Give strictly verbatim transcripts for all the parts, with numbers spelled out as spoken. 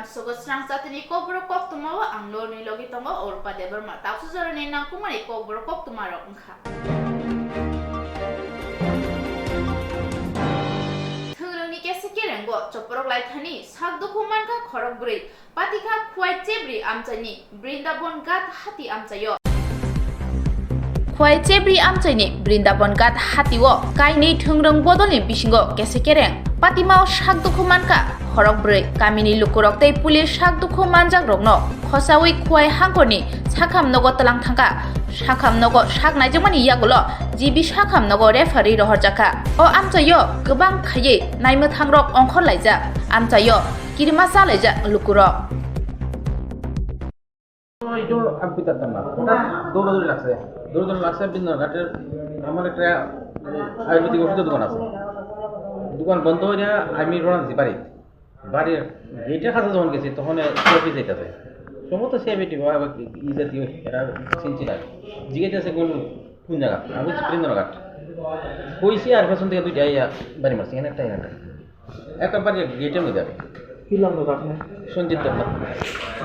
Sogo srang chatini kokborok koktwmao ang norni logi tongo Orpa Debbarma. Tabuk jorani nangkukmani kokborok koktwmarok wngkha. Thwngrwngni kesa kerengo choporok laithani sak dukhu mankha khorok bwrwi. Patikha Khwai Chebri amchaini Brindabon Ghat hati amchaio. Khwai Chebri amchaini Brindabon Ghat hatio kainwi thwngrwng bodolni bisingo kesa kereng. Patimao sak dukhu mankha khorok bwrwi. Kamini lukurok tei police sak dukhu manjakrokno khosaui Khwai hangkorni sakham nogo tlang thangkha. Sakham nogo sak naijakmani yagulo G B sakham nogo referee rohorjakha. O amchaio kwbang khaiwi naimwthangrok ongkhor laijak. Amchaio kirima cha laijak lukurok. এইটো আমি পিতার দাম না, ওটা দৌড়াদৌড়ি লাগছে, দৌড়াদৌড়ি লাগছে। বিশ্বনাথ ঘাটের আমার একটা আয়ুর্বেদিক ওষুধের দোকান আছে, দোকান বন্ধ হয়ে আমি রওনা দিছি বাড়ি। বাড়ির গেটে কাছে যখন গেছি, তখন সিআইপি যাইতেছে, সম্ভবত সিআইপি টিম বা ই জাতীয়, এরা চিনছি না। জিজ্ঞেস আছে কোন, কোন জায়গা? আমি বলছি বীরেন্দ্রঘাট। কইছি আর পেছন থেকে দুইটা আইয়া বাড়ি মারছে, এখানে একটা, এখানে একটা। একটা বাড়ি গেটের মধ্যে আমি। কি নাম দাদা আপনার? সঞ্জিত দেবনাথ।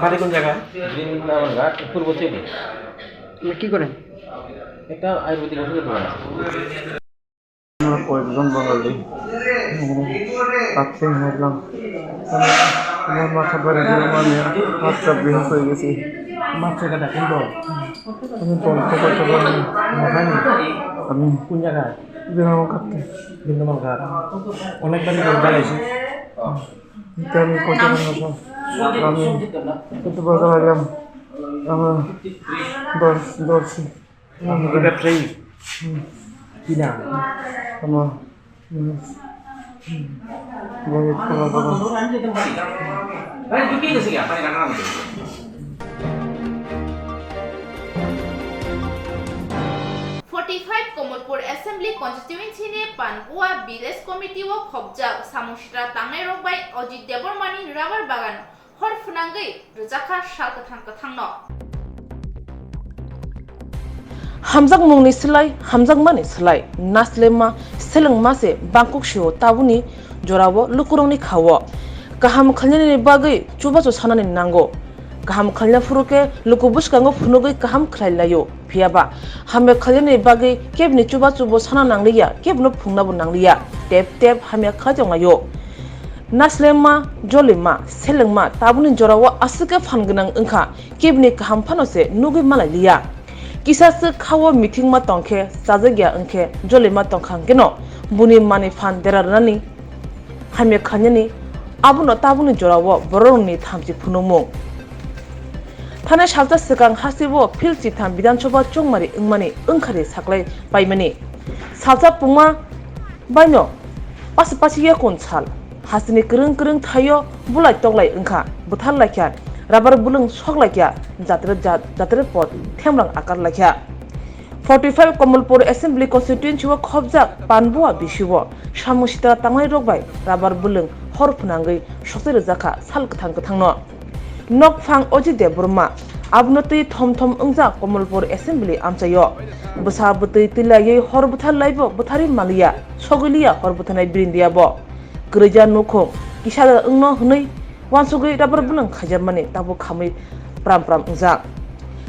বাড়ি কোন জায়গায়? বীরেন্দ্রঘাট, পূর্ব চেরি। আপনি কি করেন? একটা আয়ুর্বেদিক ওষুধের দোকান আছে। আমরা কয়েকজন বাঙালি, আমরা রাত্রে হাঁটলাম। আমার মাথা ধরে দিল, আমি হাতটা বেহুশ হয়ে গেছি। মাছ এটা কোন দল? আমি দল তো করতে পারিনি। মাথায় নেই। আমি কোন জায়গায়? বিরামঘাট। বিন্দুমাল ঘাট। অনেকবারই দল বেড়াইছি। এটা আমি করতে পারি না, স্যার। আমি কত বাজার আইলাম। আমার দশ, দশ। আপনি কি ব্যবসায়ী? হুম। কি নাম? আমার, হুম, হুম, বড় খোলা খোলা। Forty five Kamalpur Assembly Constituency ni Panbua Village Committee o khopjak samung sitra tangnai rok bai Ajit Debbarma ni rubber bagan hor phwnangwi rwjakha sal kwthang kwthangno. Hamjakmungni slai hamjakmani slai naslema selengma se bangkuk sio tabuni jorao lukurokni khao. Kaham khlainani bagwi chubachu sanani nango. Kaham khlaina phuru khe luku bwskango phunugwi kaham khlai laio. Phiyaba hamya khlainani bagwi kebni chubachubo sana nangliya, kebno phungnabo nangliya. Tep tep hamya khlai tonglaio. Naslema, jolima, selengma, tabukni jorao aswk khe phan gwnang wngkha, kebini kaham phano se nugwi malai liya. Kisa swk khao mithingma tong khe, chajak ya wng khe, jolima tong kha hwn kheno buni manwi phan dera rwnani, hamya khlainani, abono tabukni jorao bororokni thamchi phunukmung. Thani salsa swkang hasteo phil chitham Bidhan Sabha chongmari wngmani wngkhari saklai paimani. Salsa pungma baino pasi pasi ya kun sal. Hasteni kwrwng kwrwng thaio bulai toklai wngkha, bwthar laikha, rabar bwlwng sok laikha, jatre jat-, jatre pot themrang akar laikha. Forty five Kamalpur Assembly Constituency o khopjak Panbua bisio samung sitra tangnai rok bai rabar bwlwng hor phwnangwi sokchai rwjakha sal kwthang kwthangno. Nokphang Ajit Debbarma, abono twi thom thom wngjak Kamalpur Assembly amchaio. Bwsa bwtwi twilaiwi hor bwthar laibo bwtharwi manliya, sogwiliya hor bwtharnai birindiya bo. Kwrwija nukhung kisa da wngno hwnwi uansugwi rabar bwlwng khaijakmani tabuk khamwi pram pram wngjak.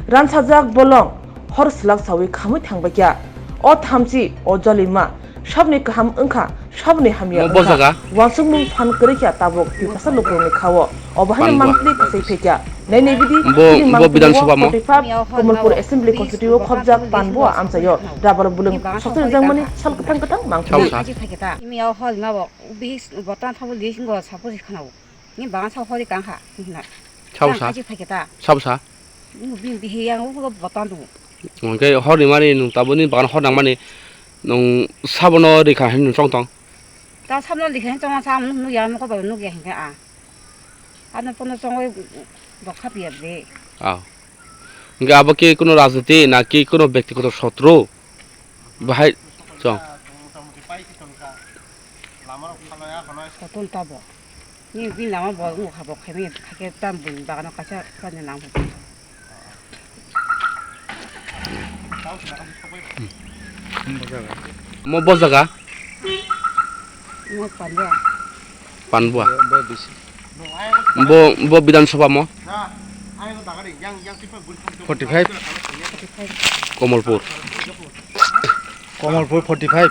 Ransajak bolong hor swlak sawi khamwi thangbaikha. O thamchi, o jolima, saboni kaham wngkha, saboni hamya Mo wngkha. Bojaga. Uansukmung phan kwrwikha tabuk Tiprasa lukurokni khao. Obo haino Panbua. Mangpili kwsai phaikha. Nai nai bidi, Bo, tini bo Mangpili Bidhan o Sabha mo? Forty five Kamalpur Assembly Constituency o khopjak Panbua amchaio rabar bwlwng sokchai rwjakmani sal kwthang kwthang mangpili. Chao sa. Aji phaikha ta. Mia hol ma bo, bihis botan thabo lis ngo sapo si khana bo. Ni bang sa hori kang kha, ni na. Chao sa. Aji phaikha ta. Chao sa. Ni bi, bihi yang ulo botan tu. Hwnkhe hor ni mani nwng tabukni bagan hor nangmani nwng sabono rikha hinwi nwng chong tong. Ta sabono rikha hinwi chong sa nwng nukya, nwng kotor nukya hinkhe a. Ano pono chongwi dokha piya de. Aw. Hwnkhe abo khe kuno rajniti na ki kuno byaktigoto sotru? Bahai chong. Sotru tabo. Ni bini lama bo wngkha, bo khaimani khaikhe tam buini bagano kaisa kanya nang bo. Mo bo jaga? Mo Panbua. Panbua. Bo, bo bisi. Bo, bo Bidhan Sabha mo? Forty five. Komolpur. Komolpur forty five.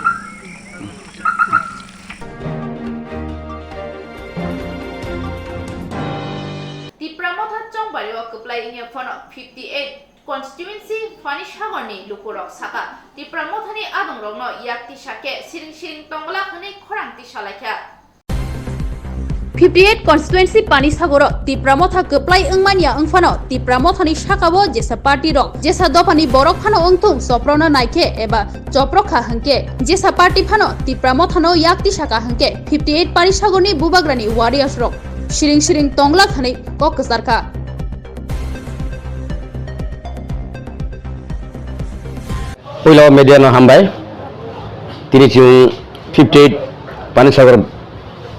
Tipra Motha chongbari o kwplai wngya phano fifty eight constituency Panisagorni lukurok saka Tipra Mothani adongrokno yak tisa khe siring siring tongla hwnwi khorang tisa laikha. Fifty eight constituency Panisagoro Tipra Motha kwplai wngmanya wngphano Tipra Mothani sakao jesa party rok jesa dophani borok phano wngthung choprokno naikhe eba choprokha hwnkhe jesa party phano Tipra Mothano yak tisaka hwnkhe fifty eight Panisagorni bubagrani warriors rok siring siring tonglak hwnwi kok kwcharkha. Puila o media no hambai. Tini chwng fifty eight Panisagar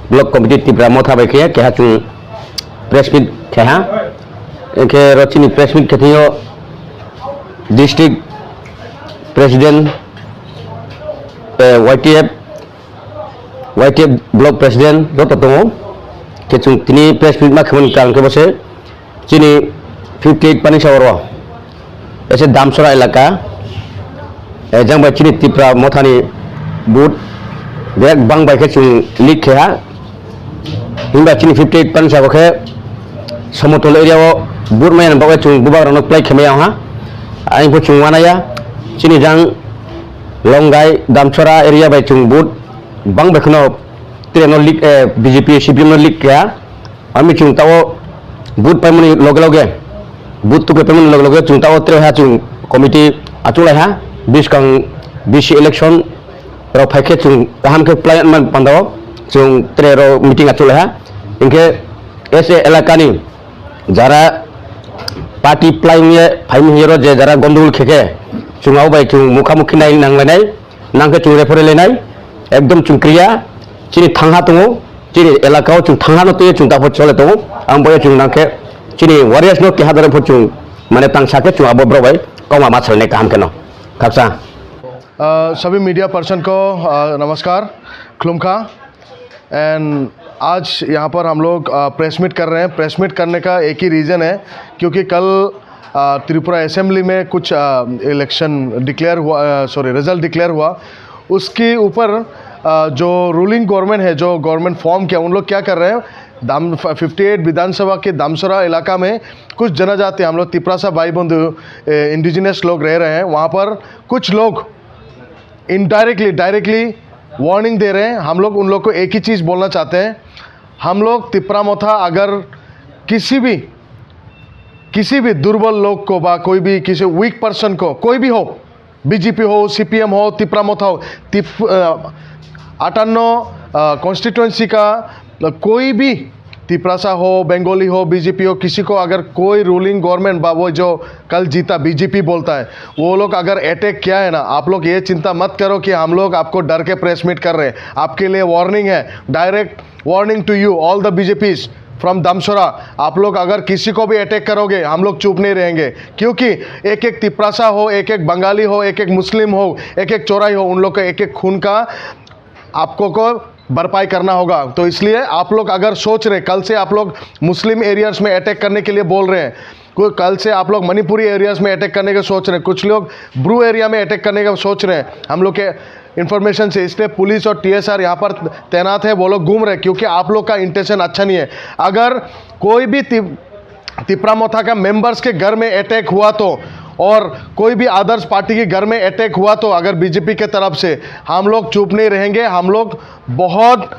Block Committee Tipra Motha bai khe keha chwng press meet kheha. Hwnkhe ro chini press meet khe thwio district president, eh, Y T F, Y T F block president joto tongo. Khe chwng tini press meet ma khemani kang khe bo se chini fifty eight Panisagoro ese Damsora elaka, eh, jang bai chini Tipra Mothani vote bek bang bai khe chwng lead kheha. Himba chini fifty eight Panisago khe Somotol area o vote maya bagwi chwng bubagrano play khe maya ha. Ayang pho chwng wanaya chini jang Longai Damsora area bai chwng vote bang bai kheno train no lead, eh, B J P C P M no lead kheha. Ami chwng tao vote paimani loge loge, vote tuke paimani loge loge chwng tao tre ha chwng committee achulai ha, biskang B C election rok phai khe chwng kaham khe plan man pandao chwng tre ro meeting achulai ha. Hinkhe S A elakani jara party playing ye phaimani hero je jara gondogol khe khe chwng abo bai chwng mukha mukhi nai nanglainai. Nang khe chwng referee lenai, ekdom chwng kriya, chini thangha tongo, chini elaka o chwng thangha no twiwi chwng daphot chole tongo, ang boya chwng nang khe chini warriors no keha dare pho chwng mane tangsa khe chwng abo borok bai kokma ma salnai kaham khe no. Khaksa. अ, सभी media person को, अ, नमस्कार, खुलुमखा। एंड आज यहाँ पर हम लोग, अ, press meet कर रहे हैं। प्रेस मीट करने का एक ही रीज़न है, क्योंकि कल, अ, त्रिपुरा असेंबली में कुछ, अ, इलेक्शन डिक्लेयर हुआ, अ, सॉरी, रिजल्ट डिक्लेयर हुआ। उसके ऊपर, अ, जो रूलिंग गवर्नमेंट है, जो गवर्नमेंट फॉर्म किया, उन लोग क्या कर रहे हैं, दाम-, फ-, फिफ्टी एट विधानसभा के दामसोरा इलाका में कुछ जनजाति, हम लोग तिपरासा भाई बंधु, ए, इंडिजिनस लोग रह रहे हैं, वहाँ पर कुछ लोग इनडायरेक्टली, डायरेक्टली वार्निंग दे रहे हैं। हम लोग उन लोग को एक ही चीज़ बोलना चाहते हैं, हम लोग तिपरा मोथा अगर किसी भी, किसी भी दुर्बल लोग को बा कोई भी किसी वीक पर्सन को, कोई भी हो, बीजेपी हो, सीपीएम हो, तिपरा मोथा हो, तिप-, अ, अट्ठावन, अ, कॉन्स्टिट्यूएंसी का कोई भी तिपरासा हो, बंगाली हो, बीजेपी हो, किसी को अगर कोई रूलिंग गवर्नमेंट बा वो जो कल जीता बीजेपी बोलता है, वो लोग अगर अटैक किया है ना, आप लोग ये चिंता मत करो कि हम लोग आपको डर के प्रेस मीट कर रहे हैं। आपके लिए वार्निंग है, direct warning to you all the B J Ps from Damsora। आप लोग अगर किसी को भी अटैक करोगे, हम लोग चुप नहीं रहेंगे, क्योंकि एक एक तिपरासा हो, एक एक बंगाली हो, एक एक मुस्लिम हो, एक एक चोराई हो, उन लोग का एक एक खून का आपको को भरपाई करना होगा। तो इसलिए आप लोग अगर सोच रहे, कल से आप लोग मुस्लिम एरियाज में अटैक करने के लिए बोल रहे हैं, कोई कल से आप लोग मणिपुरी एरियाज में अटैक करने का सोच रहे हैं, कुछ लोग ब्रू एरिया में अटैक करने का सोच रहे हैं हम लोग के इंफॉर्मेशन से, इसलिए पुलिस और टीएसआर यहाँ पर तैनात है, वो लोग घूम रहे हैं, क्योंकि आप लोग का इंटेंशन अच्छा नहीं है। अगर कोई भी ति-, तिपरा मोथा का मेंबर्स के घर में अटैक हुआ तो, और कोई भी अदर्स पार्टी के घर में अटैक हुआ तो, अगर बीजेपी के तरफ से, हम लोग चुप नहीं रहेंगे। हम लोग बहुत,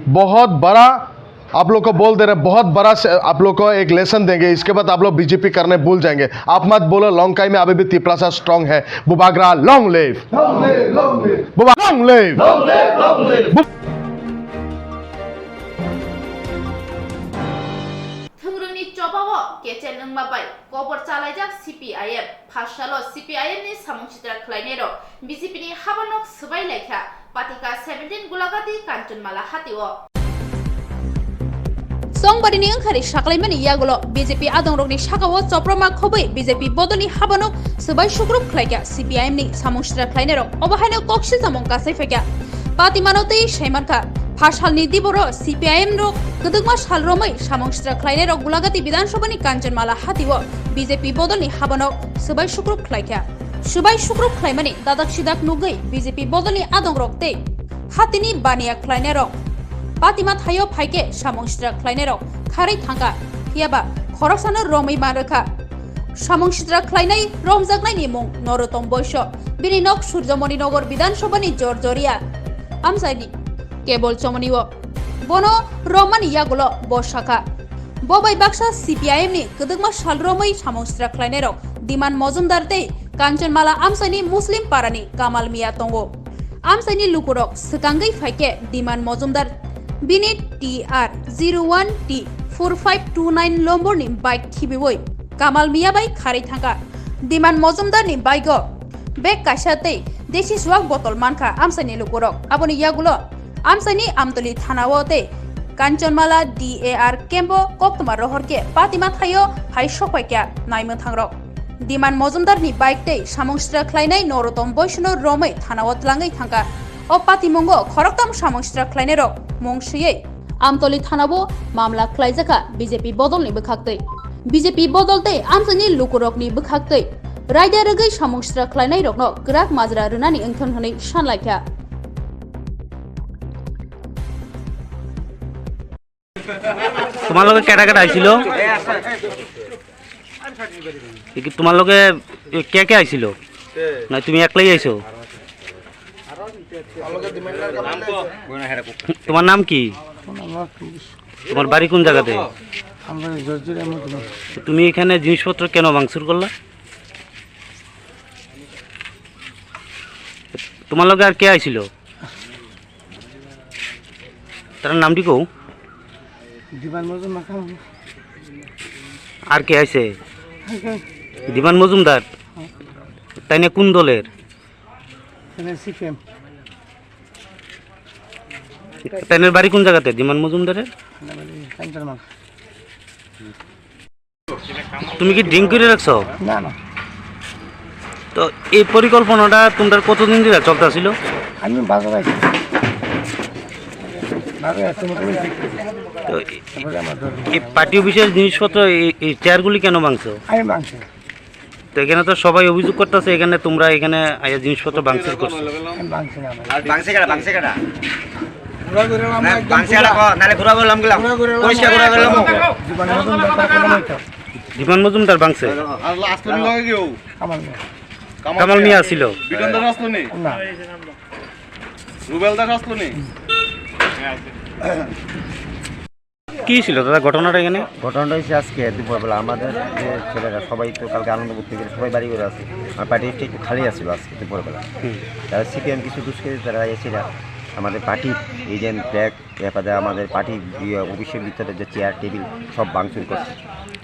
बहुत बड़ा आप लोग को बोल दे रहे, बहुत बड़ा से आप लोग को एक लेसन देंगे। इसके बाद आप लोग बीजेपी करने भूल जाएंगे। आप मत बोलो, लॉन्ग टाइम में अभी भी तिपरासा स्ट्रांग है। बुबाग्रा long live. Long live, long live। बुबा long live. Long live, long live। Thwngrwngni chobao kechel wngma bai kobor chalaijak C P I M. Pharsalo C P I M ni samung sitra khlainairok B J P ni habanok swbai laikha Patika seventeen Gulagati Kanchanmala hatio. Songbarini wngkhari saklaimani yagulo B J P adongrokni sakao choproma khobwi B J P bodolni habanok swbai sukrup khlaikha C P I M ni samung sitra khlainairok. Obo haino kok silchamung kasai phaikha. Patimano tei saimankha. Phasalni diboro C P I M rok kwdwkma sal romwi samung sitra khlainairok Gulagati Bidhan Sabhani Kanchanmala hatio B J P bodolni habanok swbai sukruk khlaikha. Swbai sukruk khlaimani dadak sidak nugwi B J P bodolni adongrok tei hatini baniya khlainairok patima thaio phaikhe samung sitra khlainairok kharwi thangkha, phiyaba khoroksano romwi manrwkha. Samung sitra khlainai romjaknaini mung Narotom Boiso, bini nok Surjomoni Nagar Bidhan Sabhani Jorjoria amchaini Kebol Chomoni o. Bono romani yagulo bo sakha, bo bai baksa C P I M ni kwdwkma sal romwi samung sitra khlainairok Diman Mojumdar tei Kanchanmala amchaini Muslim parani Kamal Mia tongo. Amchaini lukurok swkangwi phaikhe Diman Mojumdar bini T R zero one T four five two nine lomborni bike khibiwi Kamal Mia bai kharwi thangkha. Diman Mojumdarni bike-o bag kaisa tei desi suwak botol mankha amchaini lukurok. Aboni yagulo amchaini Amtoli thana-o tei Kanchanmala D A R camp-o koktwma rohorkhe patima thaio phai sokpaikha naimwthangrok. Diman Mojumdarni bike tei samung sitra khlainai Narotom Boisono romwi thana-o tlangwi thangkha. O patimungo khoroktham samung sitra khlainairok mung swiwi Amtoli thana-o mamla khlaijakha B J P bodolni bwkhaktwi. B J P bodol tei amchaini lukurokni bwkhaktwi raida rwgwi samung sitra khlainairokno kwrak majra rwnani wngthang hwnwi sanlaikha. তোমার লগে কেটা কেটা আইছিল? এ কি তোমার লগে এ কে কে আইছিল? না তুমি একলাই আইছো? তোমার নাম কি? তোমার বাড়ি কোন জায়গাতে? আমরা জর্জিরা মধ্যে। তুমি এখানে জিনিসপত্র কেন ভাঙচুর করলা? তোমার লগে আর কে আইছিল? তার নামটি কও। দিবান মজুমদার খান। আর কে আইছে? দিবান মজুমদার? তাই না কোন দলের? তাই না সিপিএম। তাই না বাড়ি কোন জায়গাতে দিমান মজুমদারের? কাঞ্চনমালা। তুমি কি ড্রিঙ্ক করে রাখছো? না, না। তো এই পরিকল্পনাটা তোমরা কতদিন ধরে চলতে ছিল? আমি বাজারে আছি। বাজারে আসতে মোটামুটি ঠিক আছে। তো এই, তারপরে আমার ধর্ম। এই পার্টি অফিসের জিনিসপত্র, এই, এই চেয়ারগুলি কেন ভাঙছো? আমি ভাঙছি। তো এখানে তো সবাই অভিযোগ করতেছে, এখানে তোমরা এখানে আইয়া জিনিসপত্র ভাঙচুর করছো। আমি ভাঙছি না, ভাই। আর ভাঙছে কেডা, ভাঙছে কেডা? ঘুরা ঘুরে এলাম না, একদম ভাঙছে কেডা পুরা। কো, নালে ঘুরা করলাম গেলাম। ঘুরা ঘুরে এলাম। পরিষ্কার ঘুরা করলাম। জীবন মতন ব্যাপার করলাম হয়তো। বিমান মজুমদার ভাঙছে। আর লাস্ট লগে কেউ? কামাল মিয়া। কামাল মিয়া আছিল। বিটন দাস আসলো নি? না। রুবেল দাস আসলো নি? কি ছিল দাদা ঘটনাটা এখানে? ঘটনাটা হচ্ছে আজকে দুপুরবেলা আমাদের যে ছেলেরা সবাই তো কালকে আনন্দ করতে গেলে সবাই বাড়ি ঘরে আছে, আর পার্টি একটু খালি আছিল আজকে দুপুরবেলা। হুম। তারা সিপিএম কিছু দুষ্কৃতী তারা এসে আমাদের পার্টি এই যে ব্যাগ, এরপরে আমাদের পার্টি ইয়ে অফিসের ভিতরে যে চেয়ার টেবিল সব ভাঙচুর করছে।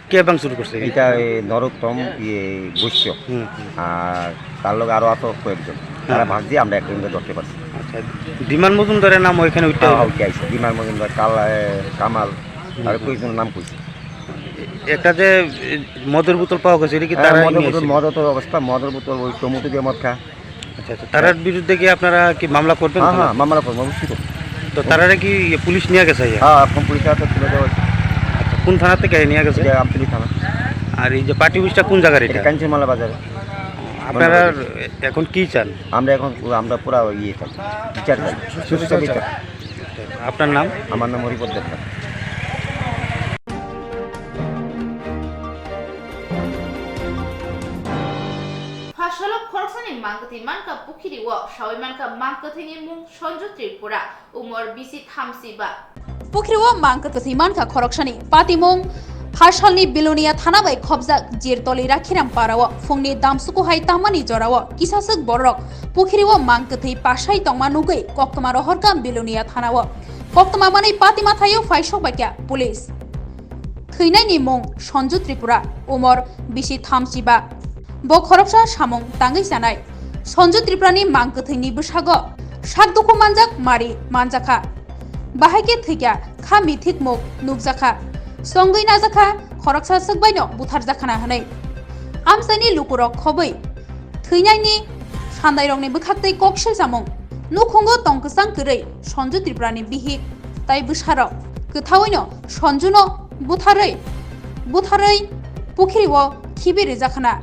কে ভাঙচুর করছে? এটা এই নরোত্তম ইয়ে বৈশ্য। হুম, হুম। আর তার লগে আরো আতো কয়েকজন। তারা হ্যাঁ। ভাগ দিয়ে আমরা একজনকে ধরতে পারছি। আচ্ছা, বিমান মজুমদারের নাম ওইখানে উঠতে হ্যাঁ, হবে? ওকে আইছে। বিমান মজুমদার, কাল-, এ, কামাল, হুম, আর হুম। কয়েকজনের নাম কইছে। একটা যে, এ, মদের বোতল পাওয়া গেছে, এটা কি হ্যাঁ, তারা মদের নিয়ে বোতল, এসে? মদ তো অবস্থা, মদের বোতল ওই টমেটো দিয়ে মদ খা। আচ্ছা, আচ্ছা, তারার বিরুদ্ধে কি আপনারা কি মামলা করবেন হ্যাঁ, থানায়? হ্যাঁ, মামলা করবো, অবশ্যই করবো। তো তারারে কি ইয়ে পুলিশ নিয়ে গেছে ইয়ে? হ্যাঁ, এখন পুলিশ আছে, তুলে দেওয়া হয়েছে। আচ্ছা, কোন থানা থেকে নিয়ে গেছে? এটা আমতলী থানা। আর এই যে পার্টি অফিসটা কোন জায়গার এটা এটা? কাঞ্চনমালা বাজারে। আপনারা এখন কি চান? আমরা এখন, আমরা পুরা ইয়ে চাই, বিচার চাই, সুস্থ বিচার। আপনার নাম? আমার নাম হরিপদ Debnath. Phasalok khoroksani mang kwthwi mankha pukhiri o sawi mankha mang kwthwini mung Sanju Tripura, umor bisi thamsi ba. Pukhiri o mang kwthwi mankha khoroksani patimung Phasalni Bilonia thana bai khobjak Jirtoli Rakhiram para o phungni damsuku hai tamani jora o kisaswk bororok pukhiri o mang kwthwi pasai tongma nugwi koktwma rohorkha Bilonia thana o. Koktwma manwi patima thaio phai sokbaikha police. Thwinaini mung Sanju Tripura, umor bisi thamsi ba. Bo khoroksa samung tangwi chanai. Sanju Tripurani mang kwthwini bwsago sak dukhu manjak mari manjakha. Bahai khe thwikha, kha mithik muk nukjakha. Songwi najakha, khoroksa swkbaino butharjakhana hwnwi. Amchaini lukurok khobwi thwinaini sandairokni bwkhaktwi kok silchamung Nukhungo tong kwchang kwrwi Sonju Tripurani bihik tai bwsarok kwthaoino Sonjuno butharwi butharwi pukhiriwo khibi rijak khna.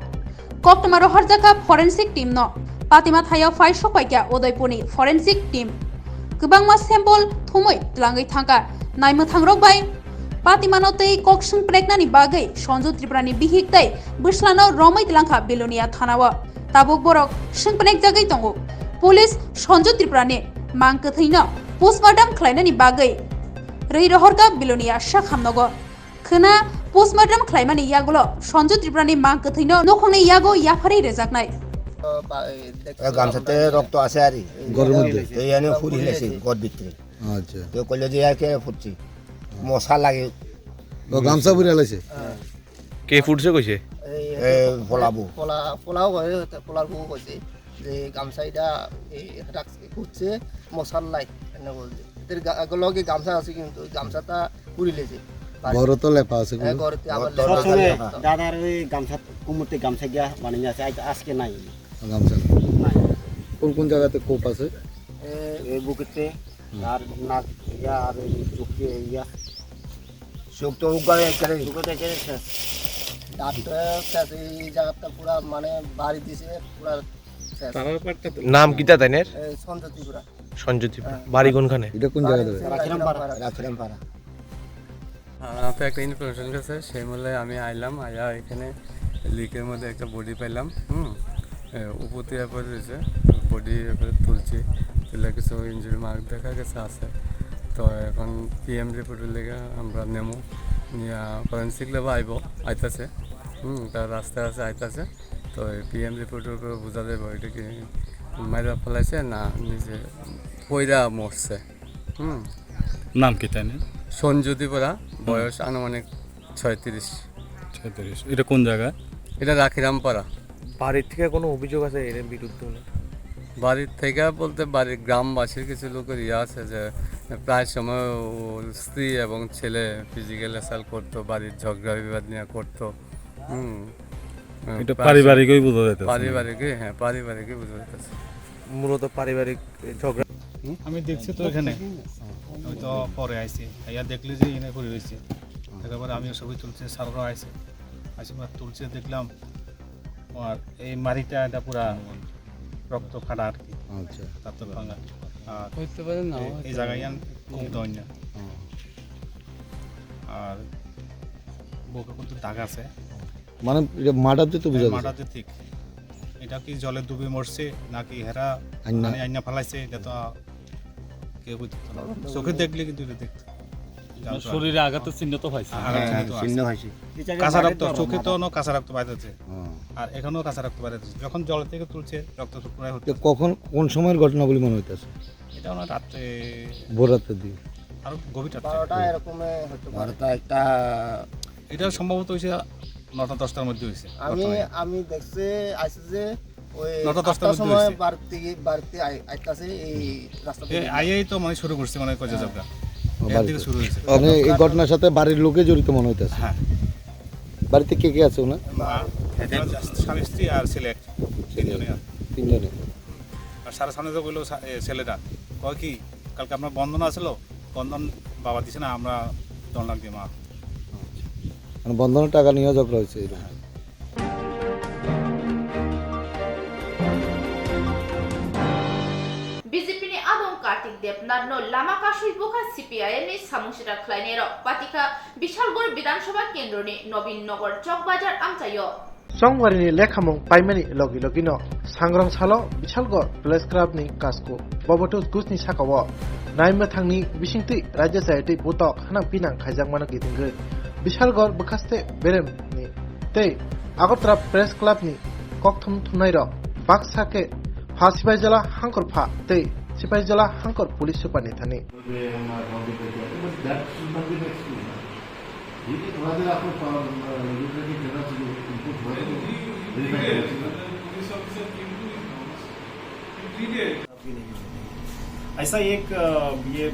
Koktwma rohorjakha forensic team no. Patima thaio phai sokpaikha Udaipurni forensic team. Kwbangma sample thumwi twlangwi thangkha naimwthangrok bai. Patimano tei kok swngpreknani bagwi Sonju Tripurani bihik tei bwslano romwi twlangkha Belonia thanao. Tabuk borok swngprekjagwi tongo. Police Sonju Tripurani mang kwthwino postmortem khlainani bagwi rwi rohorkha Belonia sakhamnogo. Khwna postmortem khlaimani yagulo Sonju Tripurani mang kwthwino nukhungni yago yapharwi rwjaknai. এ, গামছাতে রক্ত আছে আর কি। ঘরের মধ্যে? তো এনে ফুরি হেলেছি ঘর ভিতরে। আচ্ছা। তো কইলো যে আর কে ফুটছি? মশা লাগে। ও, গামছা ফুরি হেলাইছে? কে ফুটছে কইছে? এই এ, পোলাবো। পোলা, পোলাও করে, পোলার বউ কইছে যে গামছা এটা এই রাখছে, ফুটছে, মশার লাই, এনে বলছে। এদের গা-, লগে গামছা আছে কিন্তু ওই গামছাটা পুড়িলেছে। ঘরে তো লেপা আছে হ্যাঁ, কোনো? ঘরেতে আবার ঘর তো লেপা। সবসময় লেপা। দাদার ওই গামছা, কোমরতে গামছা গিয়া বানিয়ে আছে, আজ-, আজকে নাই। গামছা নাই। নাই। কোন কোন জায়গাতে কোপ আছে? এ, এই বুকেতে, হুম। আর নাক ইয়া, আর এই চোখে ইয়া। চোখ তো উগারে একেবারে। চোখে তো একেবারে শেষ। দাঁত তো শেষ, এই জায়গাটা পুরা মানে বাড়ি দিছে, পুরা শেষ। নাম কিতা তাইনের? এ, সঞ্জয় ত্রিপুরা। সঞ্জয় ত্রিপুরা। হ্যাঁ। বাড়ি কোনখানে? এটা কোন জায়গা ধরে? রাখিরামপাড়া। রাখিরামপাড়া। আমার তো একটা ইনফরমেশন গেছে, সেই মূল্যে আমি আইলাম, আইয়া এখানে লিকের মধ্যে একটা বডি পাইলাম। হুম। এ, উপর দিয়ে পড়ে রয়েছে, বডি এবার তুলছি, তুলে কিছু ইনজুরি মার্ক দেখা গেছে আছে। তো এখন পিএম রিপোর্টের লেগে আমরা নেমু, নিয়ে ফরেন্সিক লেবে আইব, আইতাছে। হুম, তার রাস্তায় আছে, আইতাছে। তো এই পিএম রিপোর্টের উপরে বোঝা যাবে এটা কি মাইরা ফেলাইছে না নিজে পইরা মরছে। হুম। নাম কি তাই না? সঞ্জু ত্রিপুরা, হুম। বয়স আনুমানিক ছয়ত্রিশ। ছয়ত্রিশ। এটা কোন জায়গা? এটা রাখিরামপাড়া। বাড়ির থেকে কোনো অভিযোগ আছে এর বিরুদ্ধে? বাড়ির থেকে বলতে বাড়ির গ্রামবাসীর কিছু লোকের ইয়ে আছে যে প্রায় সময় ওর স্ত্রী এবং ছেলে ফিজিক্যাল অ্যাসল্ট করতো, বাড়ির ঝগড়া বিবাদ নিয়ে করতো। হুম। এটা প্রায় পারিবারিকই বোঝা যাইতেছে। পারিবারিকই, হ্যাঁ, পারিবারিকই বোঝা যাইতেছে। মূলত পারিবারিক ঝগড়া। আমি দেখছি তো এখানে, আমি তো পরে আইছি, আইয়া দেখলি যে এনে পড়ে রয়েছে। একেবারে আমিও ছবি তুলছি, স্যাররাও আইছে, আইসে আমরা তুলছে, দেখলাম আর এই মারিটা এটা পুরা রক্ত ফাটা আর কি। আচ্ছা। তার তো ভাঙা। আর হইতে পারে, না এই, এই জায়গায় আন খুব ধন্য। হুম। আর বুকে কিন্তু দাগ আছে। মানে এটা মার্ডার তো বোঝা যাচ্ছে। মার্ডার ঠিক। এটা কি জলে ডুবে মরছে নাকি হেরা আইন্না। মানে আইন্না ফালাইছে, এটা তো কেউ বুঝতে পারে না। চোখে দেখলে কিন্তু এটা দেখতে। মানে শরীরে আঘাতের চিহ্ন তো পাইছে। আঘাত হ্যাঁ, চিহ্ন তো চিহ্ন আছে। হয়েছে। কাঁচা রক্ত, চোখে তো অন্য কাঁচা রক্ত বাইরে আছে। হুম। আর এখানেও কাঁচা রক্ত বাইরে আছে। যখন জল থেকে তুলছে, রক্ত শুকনো হচ্ছে। তো কখন, কোন সময়ের ঘটনা বলে মনে হইতেছে? এটা ওনার রাত্রে ভোর রাতের দিকে। আরো গভীর রাত্রে। বারোটা এরকমে হতে পারে। বারোটা, একটা। এটা সম্ভবত হয়েছে নটা দশটার মধ্যে হয়েছে আমি, ঘটনা। আমি দেখছি, আইসি যে ওই নটা দশটার আটটার মধ্যে সময় হয়েছে। বাড়িতে গিয়ে, বাড়িতে আই-, আইতাছে এই রাস্তা এ, দিয়ে। আইয়াই তো মানে শুরু করছে, মানে কজা হ্যাঁ। যাবগা। ও, এর বাড়িতে। থেকে শুরু হয়েছে। মানে এই ঘটনার সাথে বাড়ির লোকে জড়িত মনে হইতেছে। হ্যাঁ। বাড়িতে কে কে আছে ওনার? মা, স্বামী স্ত্রী আর ছেলে একটা। তিনজনে আর। তিনজনে। আর সারা সামনে তো বললো সা-, এ, ছেলেটা। কয় কি, কালকে আপনার বন্ধন আসলো, বন্ধন বাবা দিছে না, আমরা দণ্ডান দিয়ে মা। মানে বন্ধনের টাকা নিয়ে ঝগড়া হয়েছে এরকম। হ্যাঁ। BJP ni adong Kartik Debnath no lama kasui bukha CPIM ni samung sitra khlainai rok patikha Bishalgarh Bidhan Sabha kendro ni Nobin Nagar Chowk Bazar amchaio. Chongbarini lekhamung paimani logi logino sangrong salo Bishalgarh Press Club ni kasku Boboto Ghosni sakao naimwthangni bisingtwi raida chayatwi butok hanang pinang khaijakmano kitingwi Bishalgarh bwkhaste beremni tei Agartala Press Club ni kokthum thumnairok baksa khe pha sipaijala hangkor pha tei sipaijala hangkor police super ni thani. ये हमारा गांव के बच्चे हैं, बस that should not be the excuse ना। ठीक है, थोड़ा देर आपको पा-, अ, ये करके खेलना चाहिए, उनको थोड़ा देर verify करना चाहिए। ऐसा एक, अ, ये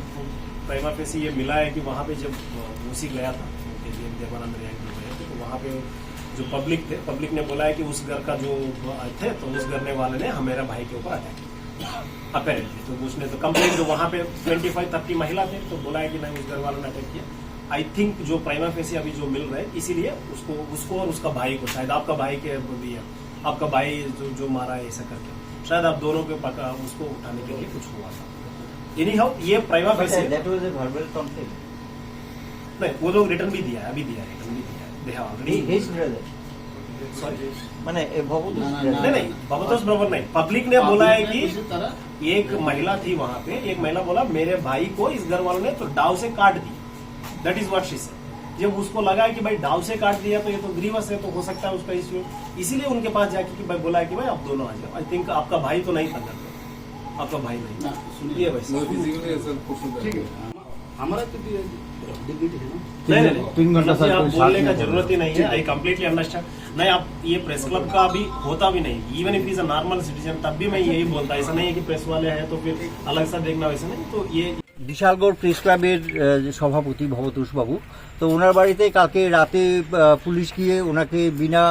प्राइमा फेसी ये मिला है कि वहाँ पे जब, अ, ओसी गया था, उनके लिए देवानंद रियांग को गए थे, तो वहाँ पे जो पब्लिक थे, पब्लिक ने बोला है कि उस घर का जो, अ, थे, तो उस घर ने वाले ने हमारा भाई के ऊपर अटैक किया। अपेरेंटली तो उसने तो कंप्लेंट जो वहाँ पे ट्वेंटी फ़ाइव थर्टी महिला थे, तो बोला है कि नहीं, उस घर वालों ने अटैक किया। आई थिंक जो प्राइमा फेसी अभी जो मिल रहा है, इसीलिए उसको उसको और उसका भाई को, शायद आपका भाई के भी है, आपका भाई जो जो मारा है ऐसा करके, शायद आप दोनों के पका उसको उठाने के लिए कुछ हुआ था। एनी हाउ, ये prima facie. That was a verbal conflict. नहीं, वो लोग रिटर्न भी दिया है, अभी दिया है, रिटर्न भी दिया है। They have already. His brother. Sorry. মানে এ ভবতোষ না, না, brother. नहीं नहीं, भवतोष ब्रदर नहीं, पब्लिक ने बोला है कि एक महिला थी वहां पे, एक महिला बोला, मेरे भाई को इस घर वालों ने तो डाव से काट दी। That is what she said. जब उसको लगा कि भाई डाव से काट दिया तो ये तो ग्रीवस है, तो हो सकता है उसका इश्यू, इसीलिए उनके पास जाके कि भाई बोला है कि भाई आप दोनों आ जाओ। आई थिंक आपका भाई तो नहीं था घर पे, आपका भाई नहीं না, था। শুনিয়ে ये वैसे। ফিজিক্যালি অ্যাসল্ট করছে। ঠিক আছে। আমরা তো ডিগনিটি হ্যাঁ। नहीं नहीं नहीं। तीन घंटा मतलब कि सर आप कोई साथ बोलने का नहीं जरूरत ही नहीं है। I completely understand. नहीं, आप ये प्रेस क्लब का भी होता भी नहीं, even if is a normal citizen, तब भी मैं यही बोलता। ऐसा नहीं है कि प्रेस वाले हैं तो फिर अलग सा देखना, वैसा नहीं। तो ये বিশালগড় প্রেস ক্লাবের আহ, সভাপতি ভবতোষ বাবু, তো ওনার বাড়িতে কালকে রাতে আহ, পুলিশ গিয়ে ওনাকে বিনা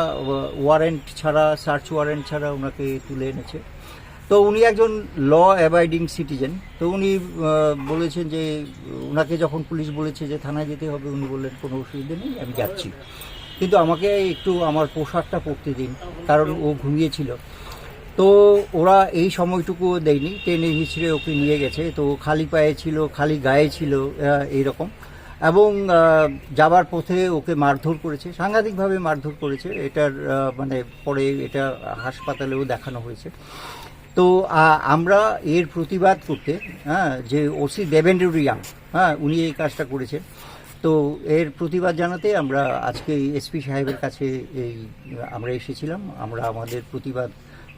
ওয়ারেন্ট ছাড়া, সার্চ ওয়ারেন্ট ছাড়া ওনাকে তুলে এনেছে। তো উনি একজন ল অ্যাবাইডিং সিটিজেন। তো উনি আহ, বলেছেন যে ওনাকে যখন পুলিশ বলেছে যে থানায় যেতে হবে, উনি বললেন, "কোনো অসুবিধা নেই, আমি যাচ্ছি, কিন্তু আমাকে একটু আমার পোশাকটা পরতে দিন, কারণ ও ঘুমিয়েছিল।" তো ওরা এই সময়টুকুও দেয়নি, টেনে হিচড়ে ওকে নিয়ে গেছে। তো খালি পায়ে ছিল, খালি গায়ে ছিল, আহ, এইরকম। এবং আহ, যাবার পথে ওকে মারধর করেছে, সাংঘাতিকভাবে মারধর করেছে। এটার আহ, মানে পরে এটা হাসপাতালেও দেখানো হয়েছে। তো আহ, আমরা এর প্রতিবাদ করতে, হ্যাঁ, যে ওসি দেবেন্দ্র রিয়াং, হ্যাঁ, উনি এই কাজটা করেছেন। তো এর প্রতিবাদ জানাতে আমরা আজকে এসপি সাহেবের কাছে এই আমরা এসেছিলাম। আমরা আমাদের প্রতিবাদ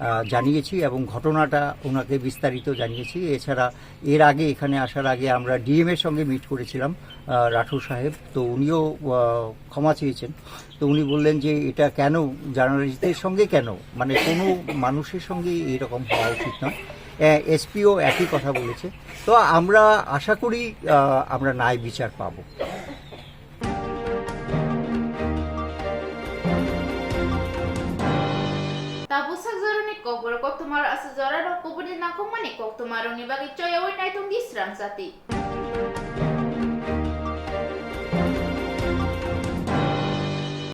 আহ, জানিয়েছি এবং ঘটনাটা ওনাকে বিস্তারিত জানিয়েছি। এছাড়া এর আগে, এখানে আসার আগে আমরা ডিএম এর সঙ্গে মিট করেছিলাম, আহ, রাঠোর সাহেব, তো উনিও আহ, ক্ষমা চেয়েছেন। তো উনি বললেন যে এটা কেন, জার্নালিস্টদের সঙ্গে কেন, মানে কোনো মানুষের সঙ্গে এরকম হওয়া উচিত নয়। এসপিও একই কথা বলেছে। তো আমরা আশা করি আহ, আমরা ন্যায় বিচার পাবো। Tabuk sak jorani kokborok koktwma asa jorano kubuni nangkukmani koktwmarokni bagwi choyaui naitongdi srang jati.